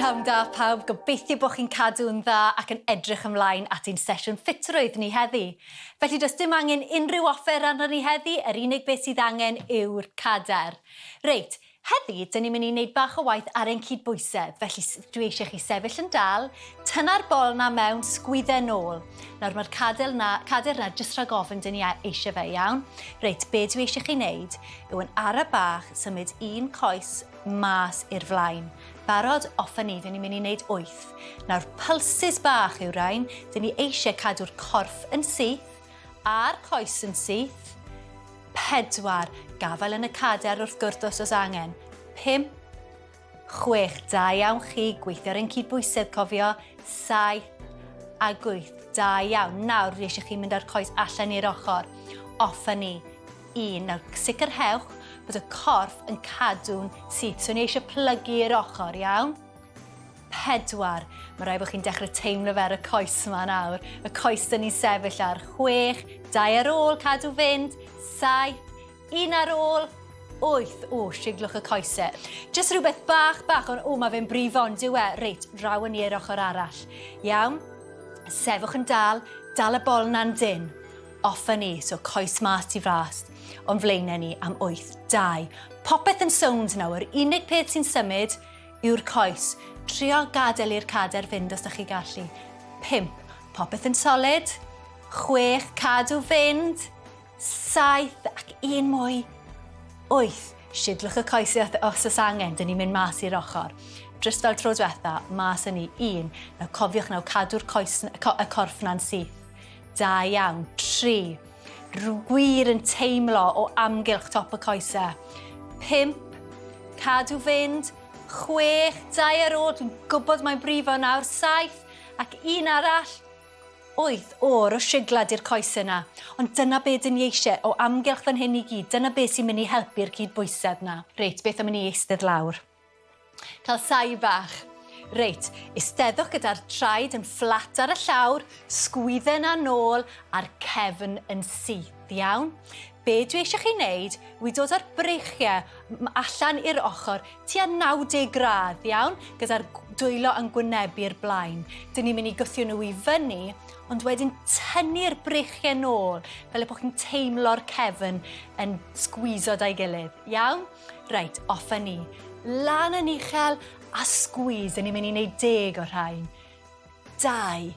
Prynhawn da pawb, gobeithio bod chi'n cadw'n dda ac yn edrych ymlaen at ein sesiwn ffitrwydd ni heddi. Felly does dim angen unrhyw offer arno ni heddi, yr unig beth sydd angen yw'r cadair. Reit, Heddi, dyn ni'n mynd i wneud bach o waith ar ein cydbwysedd, felly dwi eisiau chi sefyll yn dal, tynna'r bol na mewn, sgwydde nôl. Nawr mae'r cadel na, cader na jyst rhag ofn dyn ni eisiau fe, iawn? Reit, be dwi eisiau chi wneud yw yn ara bach symud un coes mas i'r flaen. Barod, off â ni, dyn ni'n mynd i wneud wyth. Nawr, pulses bach yw rhain, dyn ni eisiau cadw'r corff yn syth, a'r coes yn syth. 4, gafael yn y cadair wrth gwrs os oes angen. 5, 6, da iawn chi, gweithio ar ein cydbwysedd, cofio. 7 a 8, da iawn. Nawr, dwi eisiau chi mynd â'r coes allan i'r ochr. Off â ni. 1, nawr sicrhewch bod y corff yn cadw'n syth. So ni eisiau plygu i'r ochr, iawn? 4. Mae rhaid bod chi'n dechrau teimlo fe ar y coes yma nawr. Y coes dyn ni'n sefyll ar. 6, 2 ar ôl, cadw fynd. 7, 1 ar ôl, 8. O, siglwch y coesau. Jyst rhywbeth bach, bach, ond o, mae fe'n brifo, ond dyw e. Reit, raw yn i'r ochr arall. Iawn? Sefwch yn dal, dal y bol na'n dyn. Off â ni, so coes mas tu fas o'n flaenau ni am 8, 2. Popeth yn sownd nawr, yr unig peth sy'n symud yw'r coes. Trio gadael i'r cader fynd os da chi gallu. 5. Popeth yn solid. 6. Cadw fynd. 7. Ac un mwy. 8. Siglwch y coesau os oes angen. Dyn ni'n mynd mas i'r ochr. Jyst fel tro diwetha, mas â ni. 1. Nawr cofiwch nawr cadw'r coes, y corff na'n syth. Da iawn. 3. Gwir yn teimlo o amgylch top y coesau. 5. Cadw fynd. 6. 2 ar ôl. Dwi'n gwybod mae'n brifo nawr. 7. Ac un arall. 8. O'r o siglad i'r coesau yna. Ond dyna be dyn ni eisiau o amgylch fan hyn i gyd. Dyna be sy'n mynd i helpu'r cydbwysedd na. Reit, beth am i ni eistedd lawr? Cael saib bach. Reit, eisteddwch gyda'r traed yn fflat ar y llawr, sgwydden a nôl a'r cefn yn syth, iawn? Be dwi eisiau chi wneud yw i dod â'r breichiau allan i'r ochr tua 90 gradd, iawn? Gyda'r dwylo yn gwynebu'r blaen. Dyn ni'n mynd i gwthio nhw i fyny, ond wedyn tynnu'r breichiau nôl, fel y bod chi'n teimlo'r cefn yn sgwizo da'i gilydd, iawn? Reit, off â ni. Lan yn uchel a squeeze. Dyn ni'n mynd i wneud deg o'r rhain. Dau.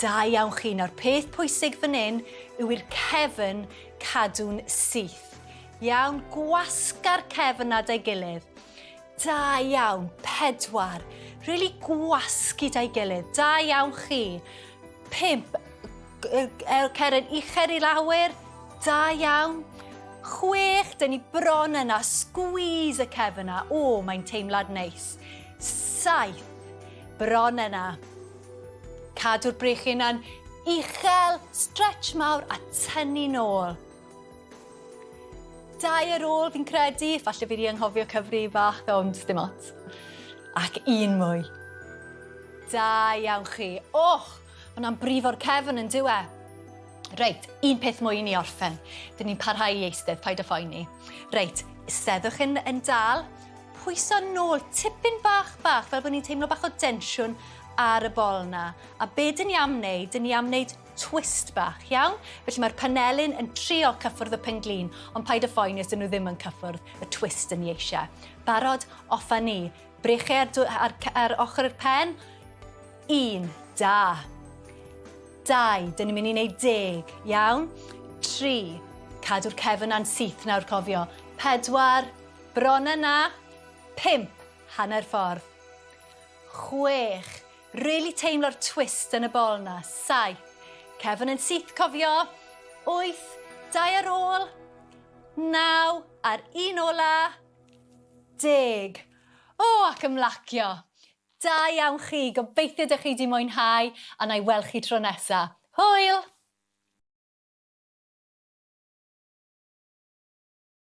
Da iawn chi. Nawr, peth pwysig fan hyn yw i'r cefn cadw'n syth. Iawn, gwasga'r cefn ada'i gilydd. Da iawn, pedwar. Really gwasgu da'i gilydd. Da iawn chi. Pump, ceren uchel i'r awyr. Da iawn. Chwech, dyn ni bron yna. Squeeze y cefn yna. O, mae'n teimlad neis. Saith, bron yna. Cadw'r breichiau yna'n uchel, stretch mawr a tynnu nôl. Dau ar ôl fi'n credu, falle fi wedi anghofio cyfri bach, ond dim ots. Ac un mwy. Da iawn chi. Och, hwnna'n brifo'r cefn yn dyw e? Reit, un peth mwy i ni orffen. Dyn ni'n parhau i eistedd, paid â phoeni. Reit, eisteddwch yn, yn dal, pwyso nôl tipyn bach bach, fel bod ni'n teimlo bach o densiwn ar y bol na. A be dyn ni am wneud? Dyn ni am wneud twist bach, iawn? Felly mae'r panelyn yn trio cyffwrdd y penglin, ond paid â phoeni os dyn nhw ddim yn cyffwrdd y twist dyn ni eisiau. Barod, off â ni. Breichiau ar, ar, ar ochr yr pen. Un, da. Dau, dyn ni'n mynd i wneud deg, iawn? Tri, cadw'r cefn a'n syth nawr cofio. Pedwar, bron yna. Pump, hanner ffordd. Chwech, really teimlo'r twist yn y bol na. Saith, cefn yn syth cofio. Wyth, dau ar ôl. Naw, a'r un ola. Deg. O, ac ymlacio. Da iawn chi, gobeithio dych chi 'di mwynhau a na i weld chi tro nesa. Hwyl!